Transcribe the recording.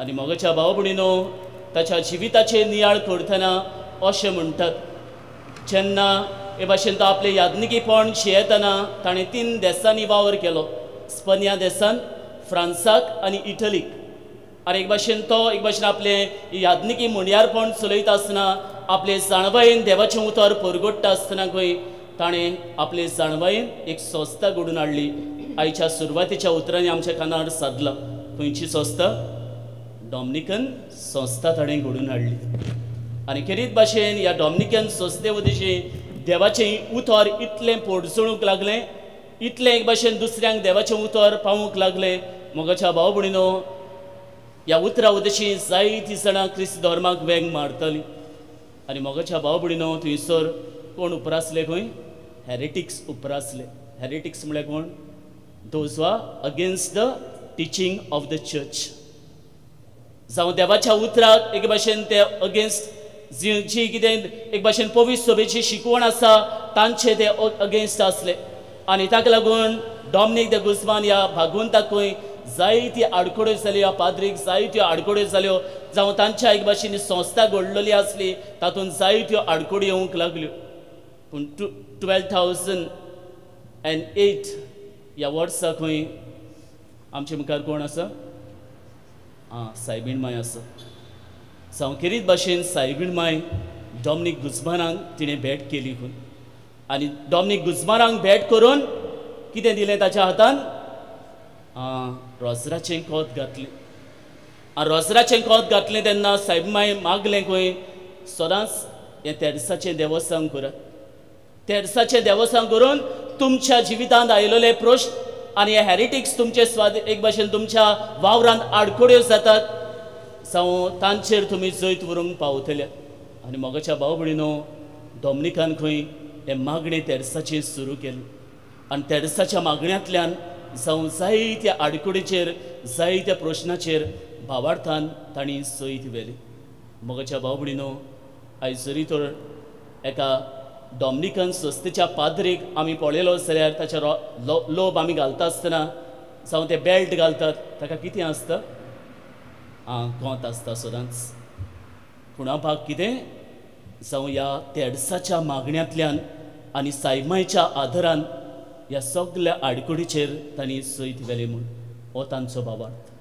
आनी मोगाच्या भाव भयणीनो, ताच्या जिविताचे नियाळ करतना अशें म्हणटात, जेन्ना हे भाशेन तो आपलें याज्ञिकीपण शियेतना ताणें 3 देसांनी वावर केलो, स्पनिया देसान, फ्रांसाक आनी इटलीक। आनी एक भाशेन तो एक भाशेन आपलें याज्ञिकी मुंडयारपण चलयता आसतना आपले जाणवायेन देवाचें उतर परगट्टा आसतना खंय ताणें आपले जाणवायेन एक संस्था घडून हाडली। आयच्या सुरवातेच्या उतरांनी आमच्या कानार सादला। खंयची संस्था? डॉमिनिकन संस्था ताणें घडून हाडली। आनी खेरीत भाशेन ह्या डॉमिनिकन संस्थे वतीचें देवाचें उतर इतलें पोडजळूंक लागलें, इतलें एक भाशेन दुसऱ्यांक देवाचें उतर पावूंक लागलें। मोगाच्या भाव भयणीनो, ह्या उतरा उदेशी जायतीं जाणां क्रिस्त धर्माक वेंग मारतालीं। आनी मोगाच्या भाव भयणीनो, थंयसर कोण उपरासले खंय? हॅरेटिक्स उपरासले। हॅरेटिक्स म्हळ्यार कोण? Those were against the teaching of the church. जावं देवाच्या उतराक एक भाशेन ते अगेन्स्ट जी जी कितें एक भाशेन पवित्र सभेची शिकवण आसा तांचे ते अगेन्स्ट आसले। आनी ताका लागून डॉमिनीक the Guzman ह्या भागवंताकूय जायती आडखळ्यो जाल्यो, ह्या पाद्रीक जायत्यो आडखळ्यो जाल्यो। जावं तांच्या एक भाशेन संस्था घडलेली आसली तातूंत जायत्यो आडखळ्यो येवंक लागल्यो। पूण 12,008 ह्या वर्सा खंय आमचे मुखार कोण आसा? आं, सायबीण माय आसा। जावं खेरीत भाशेन सायबीण माय डॉमिनीक गुजमानाक तिणें भेट केली खंय। आनी डॉमिनीक गुजमानाक भेट करून कितें दिलें ताच्या हातान? रोजराचें कोत घातलें। आनी रोजराचें कोत घातलें तेन्ना सायब माय मागलें खंय, सदांच हें तेर्साचें देवस्थान करात, तेर्साचें देवस्थान करून तुमच्या जिवितांत आयिल्ले प्रश्न आनी हे हॅरिटिक्स तुमचे स्वाद एक भाशेन तुमच्या वावरांत आडखळ्यो जातात, जावं तांचेर तुमी जैत व्हरूंक पावतले। आनी मोगाच्या भाव भयणीनो, डॉमिनिकान खंय हें मागणें तेर्साचें सुरू केलें। आनी तेर्साच्या मागण्यांतल्यान जावं जायत्या आडखळीचेर, जायत्या प्रश्नाचेर भावार्थान तांणी जैत व्हेली। मोगाच्या भाव भयणीनो, आयज जरी तर एका डॉमिनिकन संस्थेच्या पाद्रीक आमी पळयलो जाल्यार ताच्या लोब आमी घालता आसतना जावं ते बेल्ट घालतात, ताका कितें आसता? आं, कोंत आसता सदांच। पूण भाग कितें? जावं ह्या तेडसाच्या मागण्यांतल्यान आनी सायमायच्या आदारान ह्या सगल्या आडखळीचेर तांणी जैत व्हेलें म्हूण हो तांचो भावार्थ।